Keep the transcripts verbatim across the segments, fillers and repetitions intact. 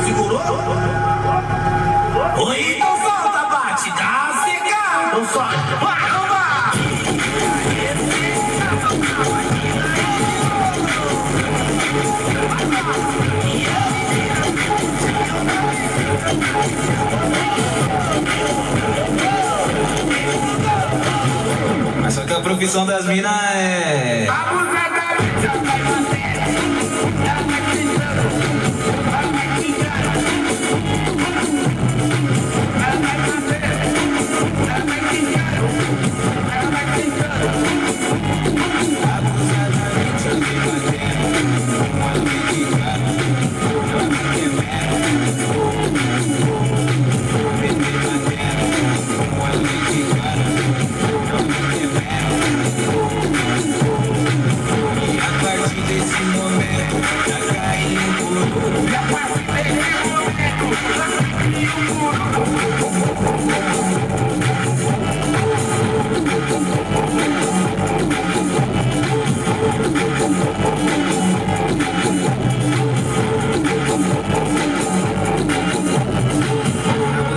Segurou? Oi, então solta, bate, dá, seca, não solta, vai, não vai. Mas só que a profissão das minas é.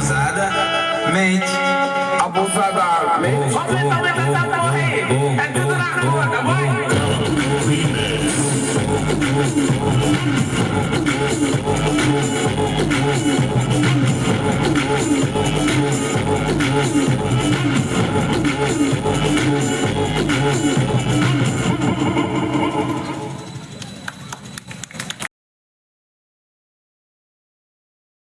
Abusadamente. Abusadamente. Vamos então, vamos essa porra aí. É tudo na rua, tá bom?